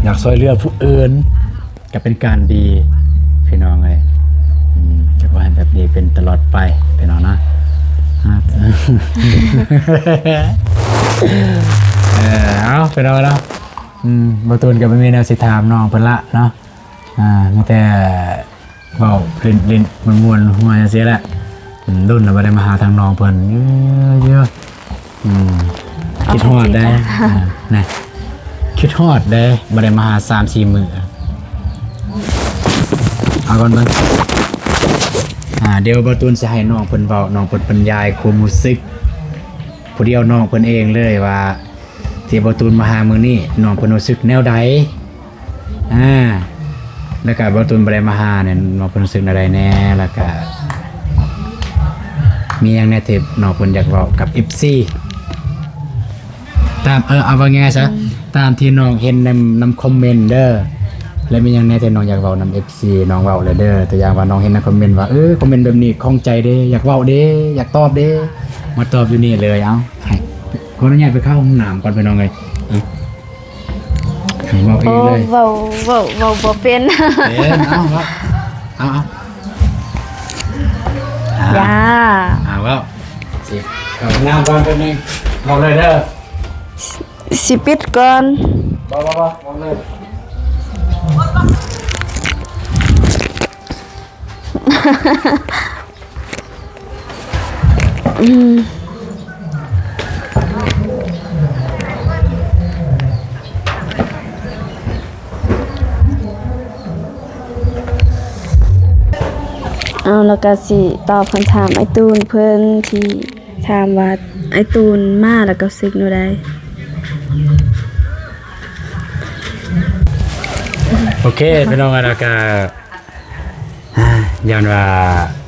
ຢາກຊ່ວຍເຫຼືອຜູ້ອື່ນ ກໍເປັນການດີພີ່ນ້ອງເອີຍ ອືມ ກໍຂໍໃຫ້ແບບນີ້ເປັນຕະຫຼອດໄປພີ່ນ້ອງນະ ເອີ ເອົາ ພີ່ນ້ອງເນາະ ອືມ ບໍ່ຕູນກໍບໍ່ມີແນວຊິຖາມນ້ອງເພິ່ນລະເນາະ ອ່າ ມີແຕ່ເວົ້າຫຼິ້ນໆມ່ວນໆຫົວຈັ່ງຊີ້ແຫຼະ ອືມ ດົນແລ້ວບໍ່ໄດ້ມາຫາທາງນ້ອງເພິ່ນ ເອີ ເອີ ອືມ ຄິດຮອດໄດ໋ ເອົາຈິງຈັງ ອ່າ ນະ ຄິດຮອດເດ້ ບໍ່ໄດ້ມາຫາສາມສີ່ມື້ ເອົາກ່ອນເບິ່ງ ອ່າ ດຽວບ່າວຕູນຊິໃຫ້ນ້ອງເພິ່ນເວົ້າ ນ້ອງເພິ່ນບັນຍາຍຄວາມຮູ້ສຶກ ຜູ້ດຽວນ້ອງເພິ່ນເອງເລີຍວ່າ ທີ່ບ່າວຕູນມາຫາມື້ນີ້ ນ້ອງເພິ່ນຮູ້ສຶກແນວໃດ? ອ່າ ແລ້ວກະບ່າວຕູນບໍ່ໄດ້ມາຫານີ້ ນ້ອງເພິ່ນຮູ້ສຶກແນວໃດແດ່? ແລ້ວກະມີຫຍັງແດ່ທີ່ນ້ອງເພິ່ນຢາກເວົ້າກັບເອັຟຊີ? ຕາມ ເອີ ເອົາວ່າງ່າຍໆຊະ ອືມ ຕາມທີ່ນ້ອງເຫັນນຳ ນຳຄອມເມັນເດີ ແລ້ວມີຫຍັງແດ່ທີ່ນ້ອງຢາກເວົ້ານຳເອັຟຊີ ນ້ອງເວົ້າເລີຍເດີ ຕົວຢ່າງວ່ານ້ອງເຫັນໃນຄອມເມັນວ່າ ເອີ ຄອມເມັນແບບນີ້ຂ້ອງໃຈເດ້ ຢາກເວົ້າເດ້ ຢາກຕອບເດ້ ມາຕອບຢູ່ນີ້ເລີຍ ເອົາ ໃຫ້ ຂໍອະນຸຍາດໄປເຂົ້າຫ້ອງນ້ຳກ່ອນ ພີ່ນ້ອງເອີຍ ເອີ ເວົ້າເອງເລີຍ ເວົ້າ ເວົ້າ ເວົ້າ ເວົ້າບໍ່ເປັນ ເປັນ ເອົາ ເວົ້າ ເອົາ ເອົາ ອ່າ ຢ່າ ອ່າ ເວົ້າ ຊິເຂົ້າຫ້ອງນ້ຳກ່ອນແປັບໜຶ່ງ ເວົ້າເລີຍເດີ ຊິປິດກ່ອນ ບໍ່ ບໍ່ ບໍ່ ເວົ້າເລີຍ ອືມ ເອົາ ແລ້ວກະຊິຕອບຄຳຖາມອ້າຍຕູນເພິ່ນ ທີ່ຖາມວ່າອ້າຍຕູນມາແລ້ວກໍຮູ້ສຶກແນວໃດ? ໂອເຄພີ່ນ້ອງ ແລ້ວກະ ຢ້ານວ່າ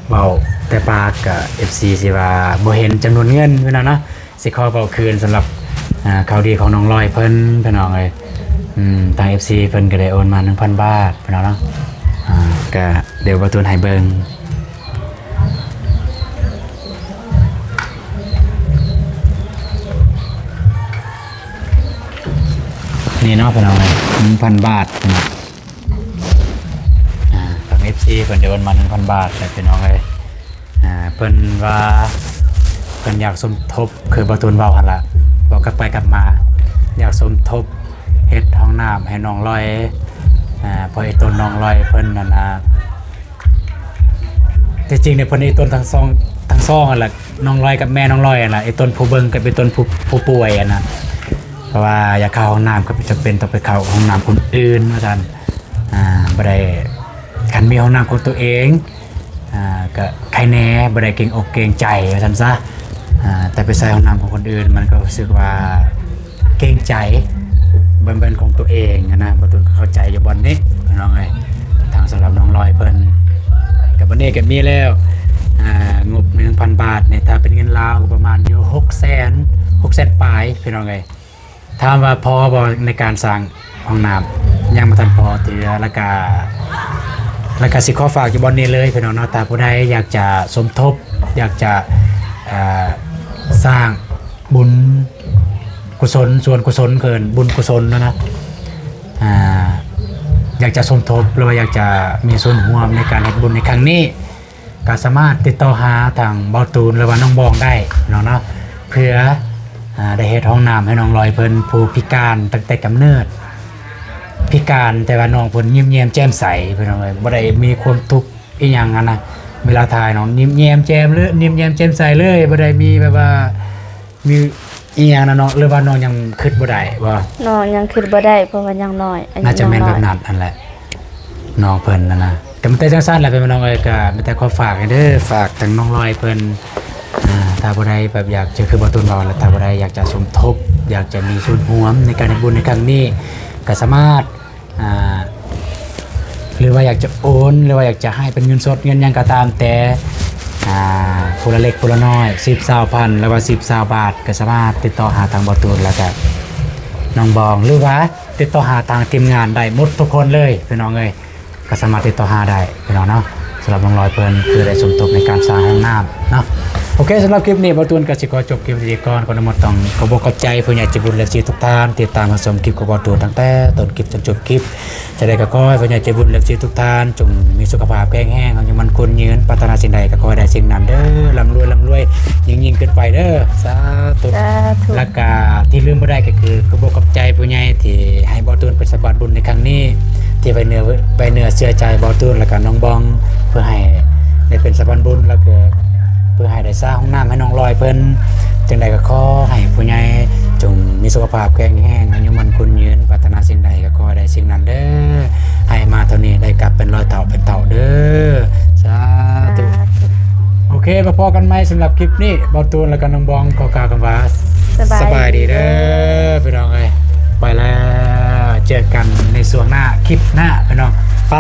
ເວົ້າແຕ່ປາກກະ ເອັຟຊີ ຊິວ່າບໍ່ເຫັນຈຳນວນເງິນພີ່ນ້ອງເນາະ. ຊິຂໍເວົ້າຄືນສຳລັບ ອ່າ ຂ່າວດີຂອງນ້ອງລອຍເພິ່ນພີ່ນ້ອງເອີຍ. ອືມ ທາງ ເອັຟຊີ ເພິ່ນກະໄດ້ໂອນມາ ໜຶ່ງພັນບາດພີ່ນ້ອງເນາະ. ອ່າ ກະດຽວບ່າວຕູນໃຫ້ເບິ່ງ ນີ້ເນາະພີ່ນ້ອງເອີຍ ໜຶ່ງພັນບາດພີ່ນ້ອງ. ອ່າ ທາງ ເອັຟຊີ ເພິ່ນໄດ້ໂອນມາ ໜຶ່ງພັນບາດແຫຼະພີ່ນ້ອງເອີຍ. ອ່າ ເພິ່ນວ່າເພິ່ນຢາກສົມທົບ ຄືບ່າວຕູນເວົ້າຫັ້ນລະ ເວົ້າກັບໄປກັບມາ ຢາກສົມທົບເຮັດຫ້ອງນ້ຳໃຫ້ນ້ອງລອຍ. ອ່າ ເພາະໄອ້ຕົນນ້ອງລອຍເພິ່ນນັ້ນນະ ທີ່ຈິງນີ້ເພິ່ນໄອ້ຕົນທັງສອງ ທັງສອງຫັ້ນລະ ນ້ອງລອຍກັບແມ່ນ້ອງລອຍຫັ້ນລະ ໄອ້ຕົນຜູ້ເບິ່ງກັບໄອ້ຕົນຜູ້ ຜູ້ປ່ວຍຫັ້ນນະ. ເພາະວ່າຢາກເຂົ້າຫ້ອງນ້ຳກໍຈຳເປັນຕ້ອງໄປເຂົ້າຫ້ອງນ້ຳຄົນອື່ນວ່າຊັ້ນ. ອ່າ ບໍ່ໄດ້ ຄັນມີຫ້ອງນ້ຳຂອງຕົວເອງ ອ່າ ກໍໄຄແນ່ ບໍ່ໄດ້ເກງອົກເກງໃຈວ່າຊັ້ນຊະ. ອ່າ ແຕ່ໄປໃຊ້ຫ້ອງນ້ຳຂອງຄົນອື່ນ ມັນກໍຮູ້ສຶກວ່າເກງໃຈ ບໍ່ແມ່ນຂອງຕົວເອງຫັ້ນນະ. ບ່າວຕູນກໍເຂົ້າໃຈຢູ່ບ່ອນນີ້ພີ່ນ້ອງເອີຍ ທາງສຳລັບນ້ອງລອຍເພິ່ນ. ກໍບ່ອນນີ້ກໍມີແລ້ວ ອ່າ ງົບ ໜຶ່ງພັນບາດນີ້ ຖ້າເປັນເງິນລາວກໍປະມານຢູ່ ຫົກແສນ ຫົກແສນປາຍພີ່ນ້ອງເອີຍ. ຖາມວ່າພໍບໍ່ໃນການສ້າງຫ້ອງນ້ຳ? ຍັງບໍ່ທັນພໍເທື່ອ. ແລ້ວກະ ແລ້ວກະຊິຂໍຝາກຢູ່ບ່ອນນີ້ເລີຍພີ່ນ້ອງເນາະ ຖ້າຜູ້ໃດຢາກຈະສົມທົບ ຢາກຈະ ເອີ ສ້າງບຸນກຸສົນ ສ່ວນກຸສົນ ເອີ້ນບຸນກຸສົນຫັ້ນນະ ອ່າ ຢາກຈະສົມທົບ ຫຼືວ່າຢາກຈະມີສ່ວນຮ່ວມໃນການເຮັດບຸນໃນຄັ້ງນີ້ ກໍສາມາດຕິດຕໍ່ຫາທາງບ່າວຕູນ ຫຼືວ່ານ້ອງບອງໄດ້ເນາະ ເນາະ ເພື່ອ ອ່າ ໄດ້ເຮັດຫ້ອງນ້ຳໃຫ້ນ້ອງລອຍເພິ່ນ ຜູ້ພິການຕັ້ງແຕ່ກຳເນີດ ພິການ ແຕ່ວ່ານ້ອງເພິ່ນຍິ້ມແຍ້ມແຈ່ມໃສພີ່ນ້ອງເອີຍ ບໍ່ໄດ້ມີຄວາມທຸກອີ່ຫຍັງຫັ້ນນະ. ເວລາຖ່າຍນ້ອງຍິ້ມແຍ້ມແຈ່ມເລີຍ ຍິ້ມແຍ້ມແຈ່ມໃສເລີຍ ບໍ່ໄດ້ມີແບບວ່າ ມີອີ່ຫຍັງນະເນາະ ຫຼືວ່ານ້ອງຍັງຄິດບໍ່ໄດ້ບໍ່? ນ້ອງຍັງຄິດບໍ່ໄດ້ ເພາະວ່າຍັງນ້ອຍ ອາຍຸ ໜ້າຈະແມ່ນແບບນັ້ນຫັ້ນແຫຼະ ນ້ອງເພິ່ນຫັ້ນນະ. ກໍມີແຕ່ຈັ່ງຊັ້ນແຫຼະພີ່ນ້ອງເອີຍ ກໍມີແຕ່ຂໍຝາກໃຫ້ເດີ ຝາກທາງນ້ອງລອຍເພິ່ນ ອ່າ ຖ້າຜູ້ໃດແບບຢາກຈະ ຄືບ່າວຕູນເວົ້າແຫຼະ ຖ້າຜູ້ໃດຢາກຈະສົມທົບ ຢາກຈະມີສ່ວນຮ່ວມໃນການເຮັດບຸນໃນຄັ້ງນີ້ ກໍສາມາດ ອ່າ ຫຼືວ່າຢາກຈະໂອນ ຫຼືວ່າຢາກຈະໃຫ້ເປັນເງິນສົດເງິນຫຍັງກໍຕາມແຕ່ ອ່າ ຜູ້ລະເລັກຜູ້ລະນ້ອຍ ສິບ ຊາວພັນ ຫຼືວ່າສິບ ຊາວບາດ ກໍສາມາດຕິດຕໍ່ຫາທາງບ່າວຕູນ ແລ້ວກະນ້ອງບອງ ຫຼືວ່າຕິດຕໍ່ຫາທາງທີມງານໄດ້ໝົດທຸກຄົນເລີຍພີ່ນ້ອງເອີຍ. ກໍສາມາດຕິດຕໍ່ຫາໄດ້ພີ່ນ້ອງເນາະ ສຳລັບນ້ອງລອຍເພິ່ນ ເພື່ອໄດ້ສົມທົບໃນການສ້າງຫ້ອງນ້ຳເນາະ. ໂອເຄ ສຳລັບຄລິບນີ້ ບ່າວຕູນກໍຊິຂໍຈົບຄລິບໄວ້ທີ່ນີ້ກ່ອນ. ກ່ອນອື່ນໝົດຕ້ອງຂໍຂອບໃຈຜູ້ໃຫຍ່ໃຈບຸນ ເອັຟຊີ ທຸກທ່ານ ທີ່ຕາມຮັບຊົມຄລິບຂອງບ່າວຕູນຕັ້ງແຕ່ຕົ້ນຄລິບຈົນຈົບຄລິບ. ຈັ່ງໃດກໍຂໍໃຫ້ຜູ້ໃຫຍ່ໃຈບຸນ ເອັຟຊີ ທຸກທ່ານ ຈົ່ງມີສຸຂະພາບແຂງແຮງ ອາຍຸໝັ້ນຂວັນຍືນ ປາດຖະໜາສິ່ງໃດກໍຂໍໃຫ້ໄດ້ສິ່ງນັ້ນເດີ ລ່ຳລວຍ ລ່ຳລວຍ ຍິ່ງໆຂຶ້ນໄປເດີ ສາທຸ. ສາທຸ. ແລ້ວກະທີ່ລືມບໍ່ໄດ້ກໍຄື ຂໍຂອບໃຈຜູ້ໃຫຍ່ທີ່ໃຫ້ບ່າວຕູນເປັນສະພານບຸນໃນຄັ້ງນີ້ ທີ່ໄວ້ເນື້ອ ໄວ້ເນື້ອເຊື່ອໃຈບ່າວຕູນ ແລ້ວກະນ້ອງບອງ ເພື່ອໃຫ້ໄດ້ເປັນສະພານບຸນ ແລ້ວກໍເພື່ອໃຫ້ໄດ້ສ້າງຫ້ອງນ້ຳໃຫ້ນ້ອງລອຍເພິ່ນ. ຈັ່ງໃດກໍຂໍໃຫ້ຜູ້ໃຫຍ່ຈົ່ງມີສຸຂະພາບແຂງແຮງ ອາຍຸໝັ້ນຂວັນຍືນ ປາດຖະໜາສິ່ງໃດກໍຂໍໃຫ້ໄດ້ສິ່ງນັ້ນເດີ ໃຫ້ມາເທົ່ານີ້ໄດ້ກັບເປັນຮ້ອຍເທົ່າເປັນເທົ່າເດີ ສາທຸ. ສາທຸ. ໂອເຄ ມາພໍ້ກັນໃໝ່ ສຳລັບຄລິບນີ້ ບ່າວຕູນ ແລ້ວກໍນ້ອງບອງ ຂໍກ່າວຄຳວ່າ ສະບາຍ ສະບາຍດີເດີ ພີ່ນ້ອງເອີຍ ໄປແລ້ວ ເຈີກັນໃນຊ່ວງໜ້າ ຄລິບໜ້າ ພີ່ນ້ອງ ໄປ.